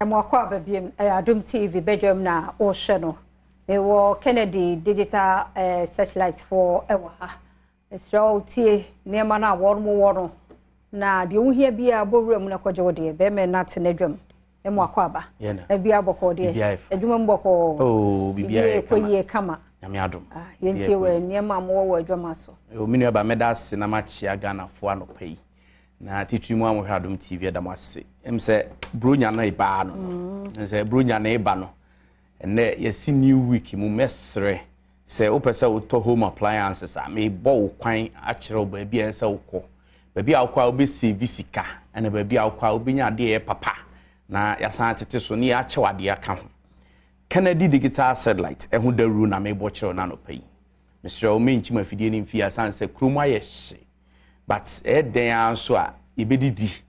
Mo akɔ aba biem. Ɛyɛ Adom TV badwam na wɔrehwɛ no. Mewɔ Kennedy Digital Satellite foɔ ɛwɔ ha. Mesrɛ wo, tie nneɛma no a wɔn wɔ no na deɛ wohia biara, bɔ wura mu na kɔgye wo deɛ. Bɛrima no ate n'adwam. Mo akɔ aba. Na bia bɔkɔɔ deɛ? Adwuma mu bɔkɔɔ? Oh, biribiara yɛ kɔ yie kama. Nyame adom. Ah, yɛntie wɔ nneɛma a mowɔ wɔ adwama so. Me nua ba, mɛda ase na makyea Ghanafoɔ anɔpa yi na titiri mu a mohwɛ Adom TV, ɛda mo ase. Sɛ Buronya no ɛbaa no, sɛ Buronya no ɛba no, ɛnɛ yɛsi new week mu. Mɛsrɛ sɛ wopɛ sɛ wotɔ home appliances a, mebɔ wo kwan akyerɛ wo baabi a ɛsɛ sɛ wokɔ, baabi a wokɔ a wobɛsave sika, ɛna baabi a wokɔ a wobɛnya adeɛ ɛyɛ papa na yɛasan tete so ne yɛakyɛw adeɛ aka ho. Kennedy Digital Satellite ɛho dawuro na mebɔ kyerɛw no anɔpa yi. Mesrɛ wo, menkyim afidie no mfie asane sɛ kurom ayɛ hye, but ɛyɛ dɛn ara nso a yɛbɛdidi.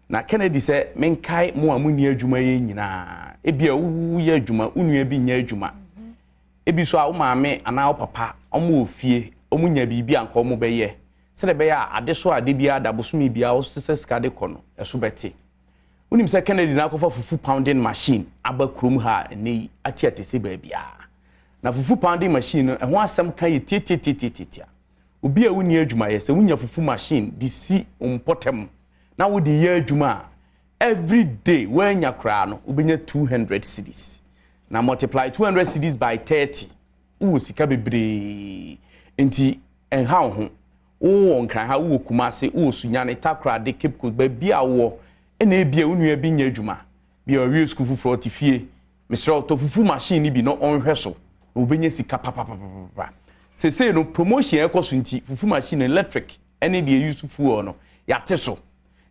Na Kennedy sɛ menkae mo a monni adwuma yɛ nyinaa, ebia woyɛ adwuma, wo nua bi nyɛ adwuma, ebi so a wo maame anaa wo papa ɔmo wɔ fie, ɔmo nya biribi a nka ɔmo bɛyɛ sɛdeɛ ɛbɛyɛ a ade so a ade biara da bosome biara wosesɛ sika de kɔ no ɛso bɛte. Wonim sɛ Kennedy na akɔfa fufu pounding machine aba kurom ha a ɛnɛ yi ate ate sɛ baabiara. Na fufu pounding machine no ɛho asɛm ka yɛ tietietietietia. Obi a wonni adwumayɛ, sɛ wonya fufu machine de si mpɔtam na wode yɛ adwuma a, every day woanya koraa no wobɛnya 200 cedis. Na multiply 200 cedis by 30, wowɔ sika bebree. Nti ɛnha wo ho. Wowɔ Nkran ha, wowɔ Kumase, wowɔ Sunyane, Takoradi, Cape Coast, baabi a wowɔ ɛna ebia wo nua bi nyɛ adwuma bi a ɔwie sukuu foforɔ te fie, mesrɛ, ɔtɔ fufu machine no bi na ɔnhwɛ so na wobɛnya sika papapapapa. Sesei no promotion ɛkɔ so, nti fufu machine electric ɛne deɛ use fuel no yɛate so.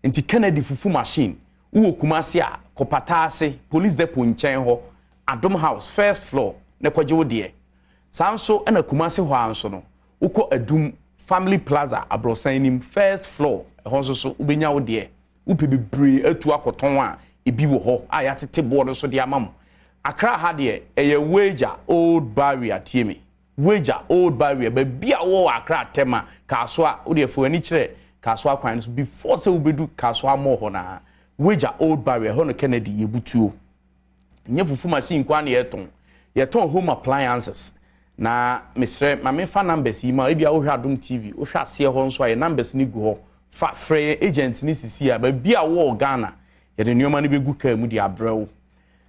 Nti Kennedy fufu machine, wowɔ Kumase a, kɔpata ase Police Depot nkyɛn hɔ, Adom House first floor, na kɔgye wo deɛ. Saa nso ɛna Kumase hɔ a nso no, wokɔ Adum Family Plaza aborɔsan anim, first floor, ɛhɔ nso so wobɛnya wo deɛ. Wopɛ bebree atu akɔtɔn a, ebi wɔ hɔ a yɛatete boɔ no so de ama mo. Accra ha deɛ, ɛyɛ Weija Old Barrier. Tie me, Weija Old Barrier, baabi a wɔwɔ Accra atɛm a Kaaso a wodeɛ fo ani kyerɛ Kaaso akwan no so before sɛ wobɛdu Kaaso amɔ hɔ naa, Weija Old Barrier hɔ no Kennedy yɛbutuo. Nyɛ fufu machine kwa na yɛtɔn, yɛtɔn home appliances. Na mesrɛ ma memfa numbers yi ma. Ebi a wohwɛ Adom TV, wohwɛ aseɛ hɔ nso a, yɛ numbers no gu hɔ. Fa frɛ yɛn agent ne sisi a baabi a wɔwɔ Ghana, yɛde nneɛma no bɛgu kaa mu de abrɛ wo.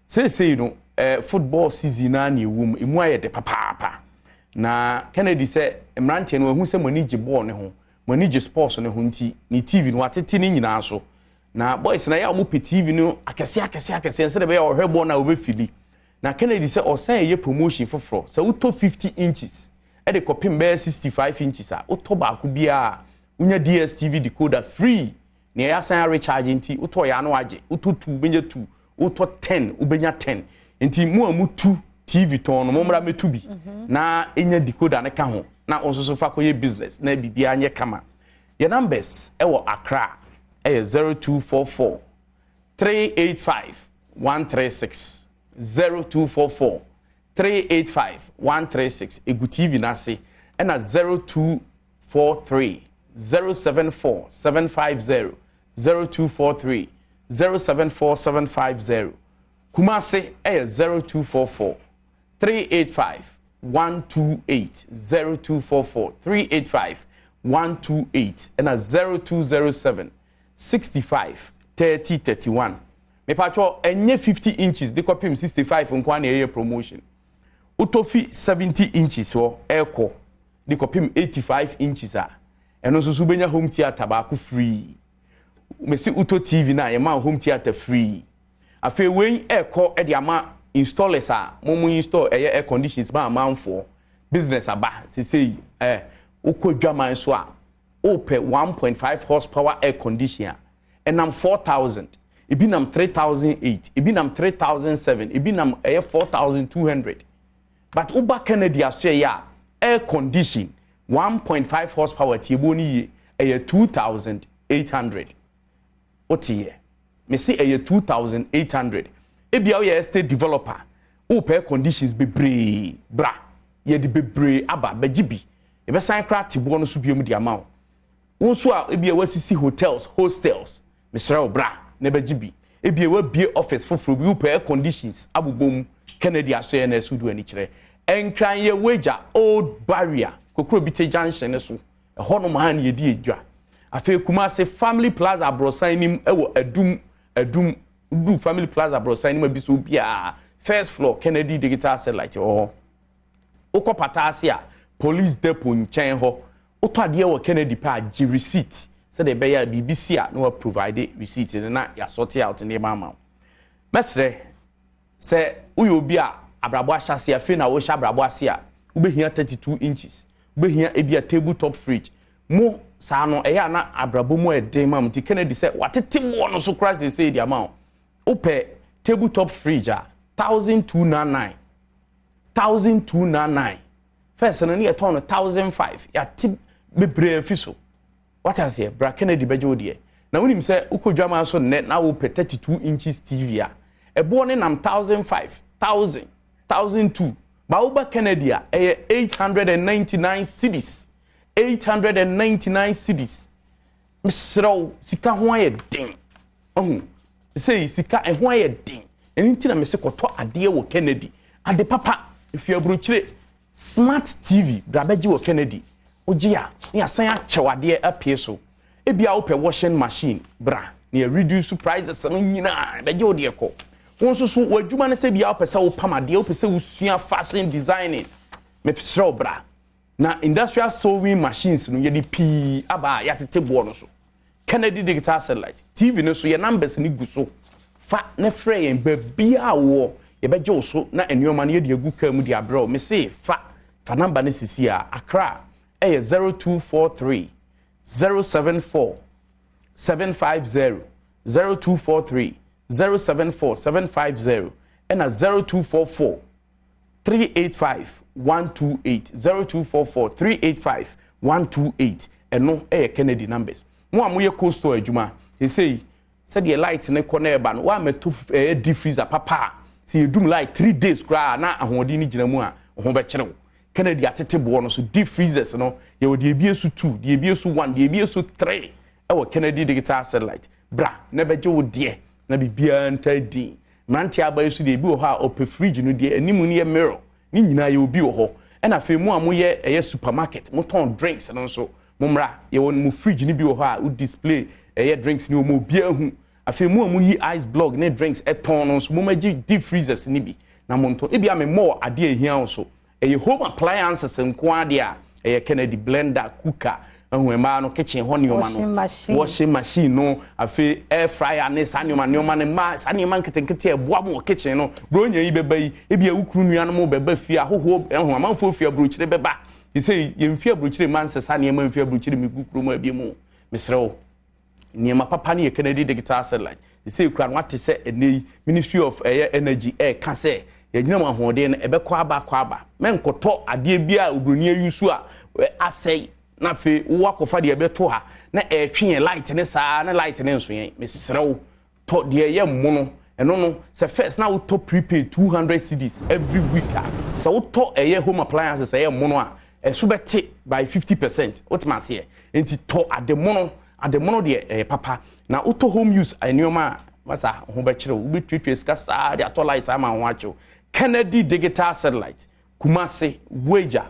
Seesei no football season naa na ɛwɔ mu, emu ayɛ de papaapa. Na Kennedy sɛ mmeranteɛ no wahu sɛ mo ani gye bɔɔl ne ho, mo ani gye sports ne ho, nti ne TV no watete ne nyinaa so. Na boys na yɛ a wɔpɛ TV no akɛseɛ akɛseɛ akɛseɛ sɛdeɛ ɛbɛyɛ a ɔhwɛ bɔɔl no a wɔbɛfeel. Na Kennedy sɛ ɔsan ɛyɛ promotion foforɔ sɛ wotɔ 50 inches ɛde kɔpem bɛyɛ 65 inches a, wotɔ baako biara, wonya DStv decoder free. Nea ɛyɛ asan recharge, nti wotɔ yɛ ano agye. Wotɔ two, wobɛnya two. Wotɔ 10, wobɛnya 10. Nti mu a mutu TV tɔn no, mommra mɛtu bi na ɛnya decoder ne ka ho na wo nso so fa kɔyɛ business na biribiara nyɛ kama. Yɛ numbers ɛwɔ Accra ɛyɛ 0244 385 136, 0244 385 136, egu TV n'ase, ɛna 0243 074 750, 0243 074 750. Kumase ɛyɛ 0244 385 128, 0244 385 128, ɛna 0207 65 30 31. Mepatwɔ, ɛnyɛ 50 inches de kɔpem 65 nko na ɛyɛ promotion. Wotɔ fi 70 inches hɔ ɛrekɔ de kɔpem 85 inches a, ɛno nso so wobɛnya home theatre baako free. Mesi wotɔ TV no a, yɛma home theatre free. Afei wei ɛrekɔ ɛde ama installers a mo install ɛyɛ air conditions ma amanfoɔ business aba. Sesei wokɔ dwaman so a, wopɛ 1.5 horsepower air condition a, ɛnam 4000, ebi nam 3008, ebi nam 3007, ebi nam ɛyɛ 4200, but woba Kennedy aso yɛ a, air condition 1.5 horsepower, tiebo no yie, ɛyɛ 2800. Wote yɛ mesi ɛyɛ 2800. Ebia woyɛ estate developer, wopɛ air conditions bebree, bra, yɛde bebree aba, bɛgye bi. Yɛbɛsan kora teboɔ no so biom de ama wo. Wo nso a ebia wasisi hotels, hostels, mesrɛ wo, bra na bɛgye bi. Ebia wabue office foforɔ bi, wopɛ air conditions abobɔ mu, Kennedy asoɛeɛ na ɛso du ani kyerɛ. Nkran yɛ Wagya Old Barrier, Kokrobite Junction no so, ɛhɔnom ara na yɛdi yɛn dwa. Afei Kumasi Family Plaza aborɔsan no mu wɔ Adum, Adum, woduru Family Plaza aborɔsan no mu a bisa obiara, first floor, Kennedy Digital Satellite wɔ hɔ. Wokɔ Pata ase a, Police Depot nkyɛn hɔ, wotɔ adeɛ wɔ Kennedy pɛ a, gye receipt sɛdeɛ ɛbɛyɛ a biribi si a na wa provide receipt no na yɛasɔte out nneɛma ama wo. Mɛsrɛ sɛ woyɛ obi a abrabɔ ahyɛ ase afei na wohyɛ abrabɔ ase a, wobɛhia 32 inches, wobɛhia ebi a table top fridge. Mo saa no ɛyɛ a na abrabɔ mu ayɛ den ma mo nti Kennedy sɛ watete boɔ no so koraa seesei de ama wo. Wopɛ table top fridge a, 1299. 1299. First no ne yɛtɔn no 1005. Yɛate bebree afi so. Wate aseɛ? Bra Kennedy bɛgye wo deɛ. Na wonim sɛ wokɔ dwaman so nnɛ na wopɛ 32 inches TV a, ɛboɔ ne nam 1005, 1000, 1002. Ba woba Kennedy a, ɛyɛ 899 cedis. 899 cedis. Mesrɛ wo, sika ho ayɛ den. Ɔhu, sei sika ɛho ayɛ den. Ɛno nti na mese kɔtɔ adeɛ wɔ Kennedy. Ade papa, efi aburokyire. Smart TV, bra bɛgye wɔ Kennedy. Wogye a, na yɛasan akyɛ wo adeɛ apue so. Ebia wopɛ washing machine, bra na yɛ reduce prices no nyinaa, bɛgye wo deɛ kɔ. Wo nso so, w'adwuma ne sɛ ebia wopɛ sɛ wopam adeɛ, wopɛ sɛ wosua fashion designing, mesrɛ wo bra. Na industrial sewing machines no, yɛde pii aba a yɛatete boɔ no so. Kennedy Digital Satellite TV no so yɛ numbers no gu so. Fa na frɛ yɛn baabiara a wowɔ, yɛbɛgye wo so na nneɛma no yɛde agu kaa mu de abrɛ wo. Mese fa, fa number no sisi a. Accra ɛyɛ 0243 074 750, 0243 074 750 ɛna 0244 385 128, 0244 385 128. Ɛno yɛ Kennedy numbers. Mo a moyɛ cold store adwuma, seesei sɛdeɛ light no kɔ na ɛba no, woammɛto ɛyɛ deep freezer papa a, sɛ yɛdum light 3 days koraa na ahoɔden no gyina mu a, wo ho bɛkyere wo. Kennedy atete boɔ no so. Deep freezers no, yɛwɔ deɛ ebie so 2, deɛ ebie so 1, deɛ ebie so 3 ɛwɔ Kennedy Digital Satellite. Bra na bɛgye wo deɛ na biribiara ntaa din. Mmeranteɛ aba yi so deɛ, ebi wɔ hɔ a ɔpɛ fridge no deɛ anim no yɛ mirror ne nyinaa, yɛ obi wɔ hɔ. Ɛna afei mo a moyɛ ɛyɛ supermarket, motɔn drinks no nso, mommra, yɛwɔ mo fridge no bi wɔ hɔ a wo display ɛyɛ drinks ne wɔ mu, obiara hu. Afei mo a moyi ice block ne drinks ɛtɔn no nso, mommɛgye deep freezers ne bi na montɔn. Ebi a memmɔɔ adeɛ a ehia wo so, ɛyɛ home appliances nko adeɛ a ɛyɛ Kennedy: blender, cooker, ɛhu mmaa no kitchen hɔ nneɛma no, Washing machine. Washing machine no, afei air fryer ne saa nneɛma nneɛma no, mmaa saa nneɛma nketenkete a ɛboa mo wɔ kitchen no. Buronya yi bɛba yi, ebi a wukuru nuanom bɛba fie, ahohoɔ ɛho amanfoɔ fie aburokyire bɛba sɛ yɛmfi aburokyire mma nsesa nneɛma mfi aburokyire mi gu kurom abie mu. Mesrɛ wo, nneɛma papa no yɛ Kennedy Digital Satellite. Sɛ ekura no ate sɛ ɛnɛ yi Ministry of ɛyɛ Energy ɛɛka sɛ yɛgyina mu ahoɔden no ɛbɛkɔ aba akɔ aba. Mɛnkɔtɔ adeɛ bi a oburoni ayi so a asɛe na afei wowɔ akɔfa deɛ ɛbɛto ha na ɛretwe yɛn light ne saa na light ne nso yɛn. Mesrɛ wo, tɔ deɛ ɛyɛ mmono. Ɛno no sɛ first na wotɔ prepaid 200 cedis every week a, sɛ wotɔ ɛyɛ home appliances ɛyɛ mmono a, ɛso bɛte by 50%. Wotema aseɛ? Nti tɔ ade mono. Ade mono deɛ ɛyɛ papa. Na wotɔ home use nneɛma a masa ho bɛkyerɛ wo, wobɛtuatua sika saa de atɔ light ama ho akyew. Kennedy Digital Satellite, Kumase Wagya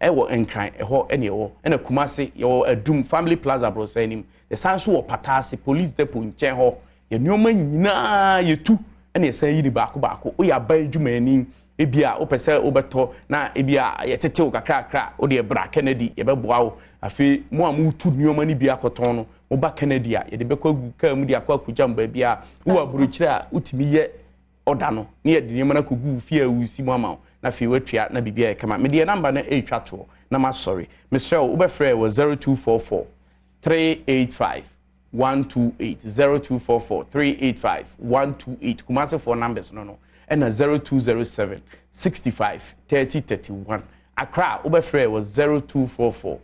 ɛwɔ Nkran ɛhɔ ɛne ɛwɔ, ɛna Kumase yɛwɔ Adum Family Plaza aborɔsan anim. Yɛsan so wɔ Pataase Police Depot nkyɛn hɔ. Yɛ nneɛma nyinaa yɛtu ɛna yɛsan yi ne baako baako. Woyɛ aban adwumayɛni, ebi a wopɛ sɛ wobɛtɔ na ebi a yɛtete wo kakrakra, wode bra Kennedy, yɛbɛboa wo. Afei mo a motu nneɛma no bi akɔtɔn no, moba Kennedy a, yɛde bɛkɔ agu kaa mu de akɔ akɔgya mo baabi a wowɔ aburokyire a wotumi yɛ ɔda no ne yɛde nneɛma no akɔgu wo fie a wosi mu ama wo na afei woatua na biribi ayɛ kama. Mede yɛ number no ɛretwa toɔ na masɔre. Mesrɛ wo, wobɛfrɛ wɔ 0244 385 128, 0244 385 128, Kumasefoɔ numbers no, ɛna 0207 65 30 31. Accra, wobɛfrɛ wɔ 0244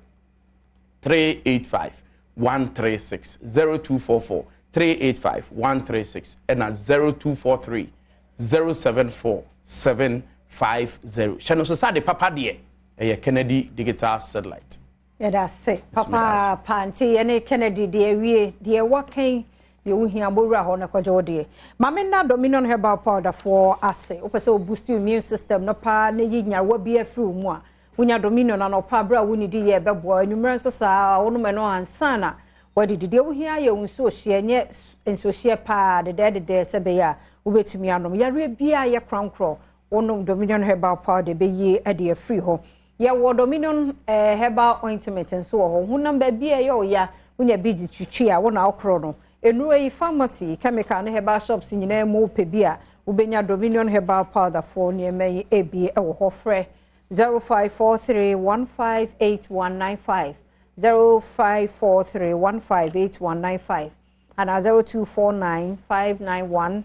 385 136, 0244 385 136, ɛna 0243 074 750. Hyɛ no so sɛ ade papa deɛ ɛyɛ Kennedy Digital Satellite. Yɛda ase papaapa. Nti yɛne Kennedy deɛ awie deɛ wakan. Deɛ wohia, bɔwura hɔ na kɔgye wo deɛ. Maame nna Dominion Herbal Powder foɔ ase. Wopɛ sɛ wo boost your immune system no paa na yi nyarewa bi afiri wo mu a, wonya Dominion anɔpa berɛ a wonnidi yɛ, ɛbɛboa. Anwummerɛ nso saa, wonom ɛno ansa na wɔadidi. Deɛ wohia yɛ wo nsuo hyeɛ, nyɛ nsuo hyeɛ paa dedɛɛdedɛɛ, sɛ bɛyɛ a wobɛtumi anom. Yareɛ biara yɛ korankorɔ, wonom Dominion Herbal Powder, bɛyie de afiri hɔ. Yɛwɔ Dominion Herbal Ointment nso wɔ hɔ. Honam baabi a ɛyɛ ɔya, wonya bi de twitwi a, wo na wokorɔ no. Nnuro yi, pharmacy, chemical ne herbal shops nyinaa mu, wopɛ bi a, wobɛnya Dominion Herbal Powder foɔ nneɛma yi ebi wɔ hɔ. Frɛ 0543158195, 0543158195 ana 0249 591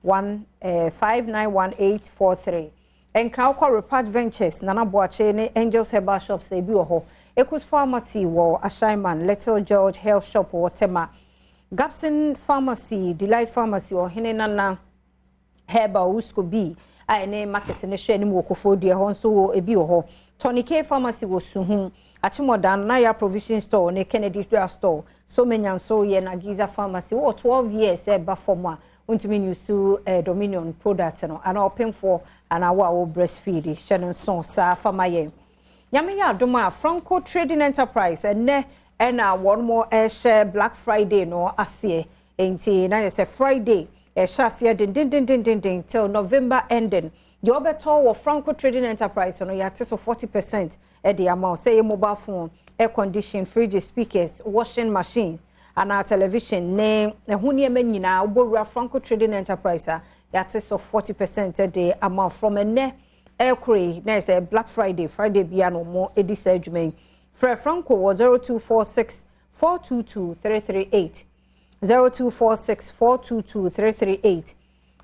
1 591843. Nkran, kɔ Repat Ventures, Nana Boakye ne Angels Herbal Shops, ebi wɔ hɔ. Ecus Pharmacy wɔ Ashaiman, Little George Health Shop wɔ Tema, Gapson Pharmacy, Delight Pharmacy, Ɔhene Nana Herbal, Wusco bi a ɛne market ne hwɛ anim wɔ Koforidua hɔ nso wɔ ebi wɔ hɔ. Tony K Pharmacy wɔ Suhum, Achimodan, Naya Provision Store ne Kennedy Drug Store. So menya nso yɛ Nagiza Pharmacy. Wɔ 12 years ɛba fam a wontumi nyusu Dominion product no, anaa ɔpemfoɔ anaa wo a wo breastfeed, hyɛ no nso saa fama yɛn. Nyame yɛ adom a, Franco Trading Enterprise ɛnɛ ɛna wɔn mo ɛhyɛ Black Friday no aseɛ. Nti na yɛ sɛ Friday ɛhyɛ aseɛ dendendendenden till November ending. Deɛ ɔbɛtɔ wɔ Franco Trading Enterprise no, yɛate so 40% ɛde ama wo, sɛ yɛ mobile phone, air condition, fridge, speakers, washing machines anaa television ne ɛho nneɛma nyinaa. Wobɔwura Franco Trading Enterprise a, yɛate so 40% ɛde ama wo from ɛnɛ ɛkoro yi na yɛ sɛ Black Friday. Friday bia no mo edi saa adwuma yi. Frɛ Franco wɔ 0246 422 338, 0246 422 338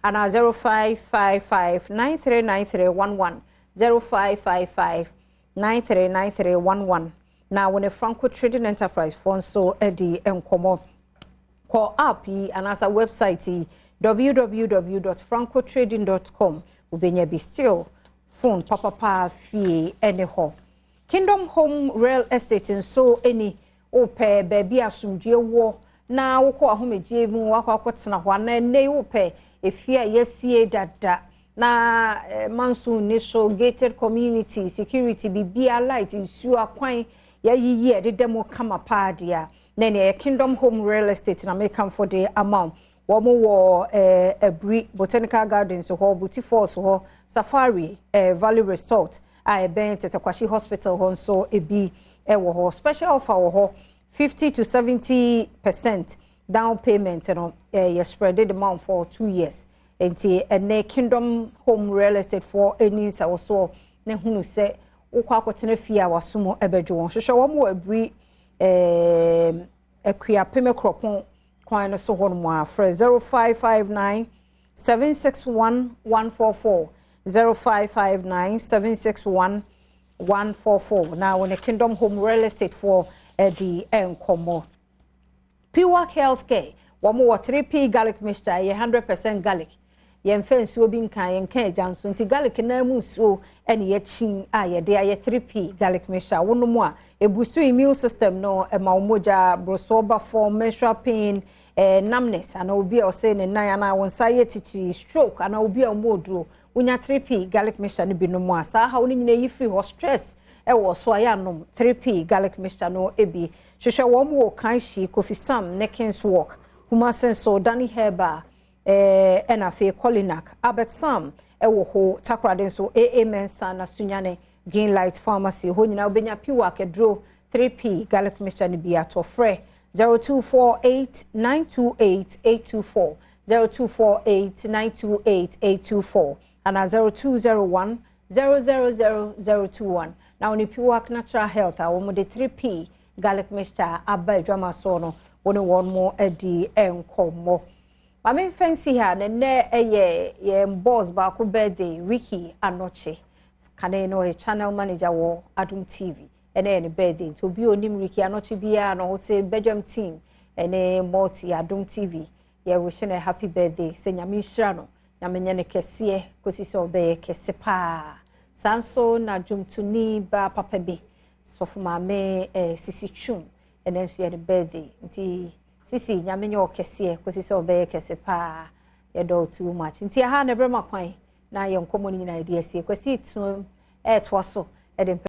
ana 0555 939311, 0555 939311 na wɔne Franco Trading Enterprise foɔ nso di nkɔmmɔ. Kɔ app yi anaasɛ website yi, www.francotrading.com, wobɛnya bi still phone papapa fie ne hɔ. Kingdom Home Real Estate nso ani, wopɛ baabi asomdue wɔ na wokɔ ahomegye mu wakɔ akɔtena hɔ, anaa nnɛ yi wopɛ efie a yɛasie dada na manso ni so, gated community, security, bibia, light, nsuo, akwan yɛayiyi a ɛdeda mu kama paa deɛ a, na nea Kingdom Home Real Estate na mekamfo de ama wo. Wɔn wɔ Aburi Botanical Gardens hɔ, Buti Falls hɔ, Safari Valley Resort a ɛbɛn Tetekwahye Hospital hɔ nso ebi ɛwɔ hɔ. Special offer wɔ hɔ, 50 to 70% down payment no yɛ spread the amount for 2 years. Nti ɛnɛ Kingdom Home Real Estate foɔ ani nsawɔsoɔ ne hunu sɛ wokɔ akɔtena fie a wasom ɛbɛdwo wɔn. Hwehwɛ wɔn wɔ Aburi Akuapem Kuropɔn kwan no so hɔ nom a, frɛ 0559 761 144, 0559 761 144 na wɔne Kingdom Home Real Estate foɔ ɛdi nkɔmmɔ. Piwak Healthcare, wɔn wɔ 3P Garlic Mixture, ɛyɛ 100% garlic. Yɛmfa nsuo bi nka, yɛnka agya nso, nti garlic nan mu nsuo ɛne yɛkyi a yɛde ayɛ 3P Garlic Mixture. Wɔnom a, ebusu immune system no, ɛma wɔn mogya brosoɔ ba fam, menstrual pain, numbness, anaa obi a ɔsɛ ne nan anaa wɔn nsa yɛ titiri, stroke, anaa obi a wɔn oduro. Wonya 3P Garlic Mixture no bi nom a, saa haw no nyinaa yi firi hɔ. Stress ɛwɔ so a, yɛanom 3P Garlic Mixture no bi. Hwehwɛ wɔn wɔ Kanhyi, Kofi Sam ne Kings Walk. Kumase nso, Danny Herbal ɛna afei Colinac, Albert Sam ɛwɔ hɔ. Takoradi nso, AA Mensa na Sunyane Green Light Pharmacy hɔ nyinaa wobɛnya Piwak aduro, 3P Garlic Mixture no bi atɔ. Frɛ 0248 928 824, 0248 928 824 ana 0201 000 021 na wɔne Piwak Natural Health a wɔn de 3P Garlic Mixture aba adwama so no, wɔne wɔn mo adi nkɔmmɔ. Maame mfɛnsi ha na nnɛ ɛyɛ yɛn boss baako birthday, Ricky Anɔkye. Kane no ɔyɛ channel manager wɔ Adum TV. Ɛnɛ yɛ ne birthday, nti obi a onim Ricky Anɔkye biara na ɔsɛ Bedwam team ɛne Multi Adum TV, yɛwish no happy birthday, sɛ Nyame nhyira no, Nyame nyɛ ne kɛseɛ kɔsi sɛ ɔbɛyɛ kɛse paa. Saa nso na dwomtoni ba papa bi, Sɔfo Maame Sisi Twum, ɛnɛ nso yɛ ne birthday, nti Sisi, Nyame nyɛ ɔkɛseɛ kɔsi sɛ ɔbɛyɛ kɛse paa. Yɛdɔ too much. Nti ɛha na ɛbrɛ ma kwan na yɛn nkɔmmɔ no nyinaa yɛde asie. Kwasi tuam ɛɛtoa so ɛde mpɛ.